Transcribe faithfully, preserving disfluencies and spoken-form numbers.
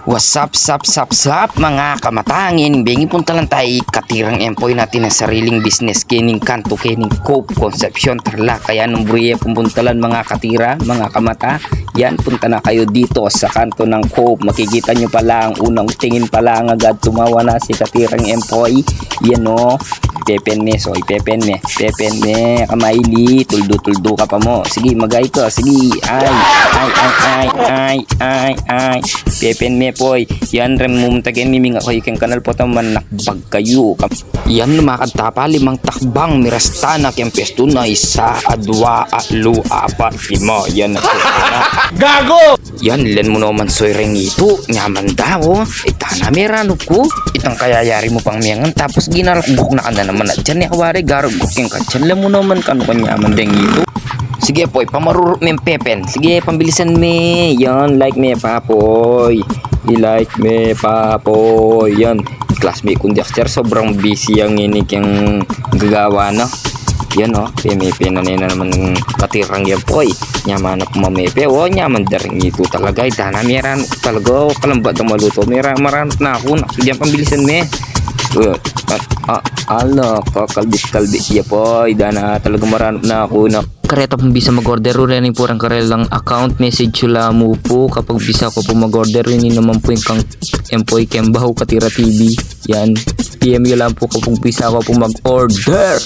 What's up, sup, sup, sup, mga kamatangin? Bengi puntalan tayu katirang empoy natin a sariling business kening kantu kening Cove, Concepcion, Tarlac. Kaya nung buri ye pung puntalan, mga katira, mga kamata, yan, punta na kayu ditu sa kantu nang Cove. Makikita nyu pa lang, unang tingin pa lang agad tumawa na si katirang empoy. Yan o. Pepen me, soy, pepen me, pepen me, kamaili, tuldu-tuldu ka pa mu. Sige, magay ka, sige, ay, ay, ay, ay, ay, ay, ay. Pepen me, poy. Yan, reng mumunta keni, miminga kayu keng kanal, pota manakbag kayu. Yan, lumakad ta pa limang takbang, mirasta na keng pwestu na, isa, adwa, atlu, apat, lima. Yan na. Gago! Yan, len mu naman, soy, reng itu, nyaman da, o. Ita na, meranup ku. Itang kayayari mu pang mengan, tapos ginaruguk na ka na naman. At yan, e, kawari, garuguk keng katyan. Len mu naman kanu ka nyaman deng itu. Sige, poy, pamarurup meng pepen. Sige, pambilisan me. Yan, like me pa, poy. I-like me pa, poy. Yan, classmate kung Dexter, sobrang busy yang ini keng gagawa na. Yan o, peme-, pena ne na naman katirang yan, poy. Nyaman na pumamepe, o, nyaman da ring itu talaga. Ita na, meranup talaga, o, kalambat da malutu. Mera-, meranup na ku, naku, diyan pambilisan me. Uh, ah, ah, ala, kakalbit-kalbit ya, poy. Dana talaga, meranup na ku, nak. Kareta pung bisa mag-order, reni pu reng karelang account, message yu la mu pu kapag bisa ko pu mag-order, ini naman pu ing kang empoy keng Bahu Katira T V. Yan, P M yu la pu kapag bisa ko pu mag-order.